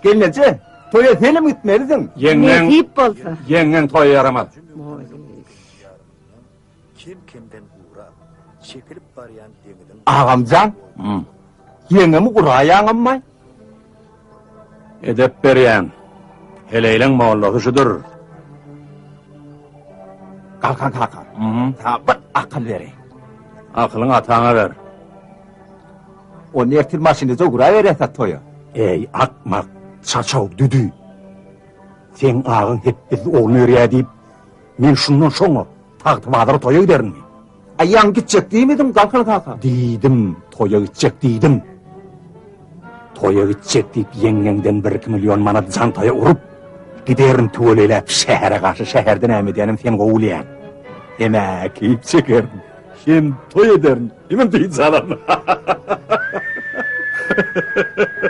Gelneje, toýa senem gitmelisiň. Ýeňňeň Nesip bolsa. Ýeňňeň toýa ýaramaz. Kem-kemden gurap, çekilip barýan deňiziň Agamjan, ýeňňemi uraýaňammaý? Edep berýän. Heleýleň mollasy şudur. Galkan kaka, saňa bir akyl bereýin. Akylyňy ataňa ber. Onda ertir maşynda ugraberýäs-ä toýa. Eý, akmak, çaçaw, düdi. Seň agaň hepbesi ogluny berýä diýip, men şundan şoňa Tagtabazara toýa giderinmi? Aý, ýaňy gitjek diýmediň, Galkan kaka? Diýdim, toýa gitjek diýdim. Toýa gitjek diýip ýeňňeňden birki million manat jantaýa urup, giderin tüweleýläp şähere garşy şäherde näme edýänim sen gowy bilýäň. Hem-ä keýp çekerin, hem toý ederin, hemem dynç alaryn.